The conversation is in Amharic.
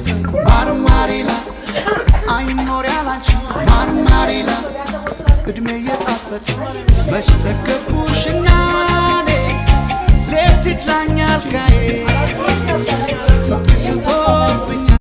የጣፈጠ ማርማሬላ፣ አይኖር ያላንቺ ማርማሬላ፣ እድሜ የጣፈጠ መች ጠገብኩሽና እኔ ሌት ይድላኛል ጋዬ ፍቅር ስቶብኛል።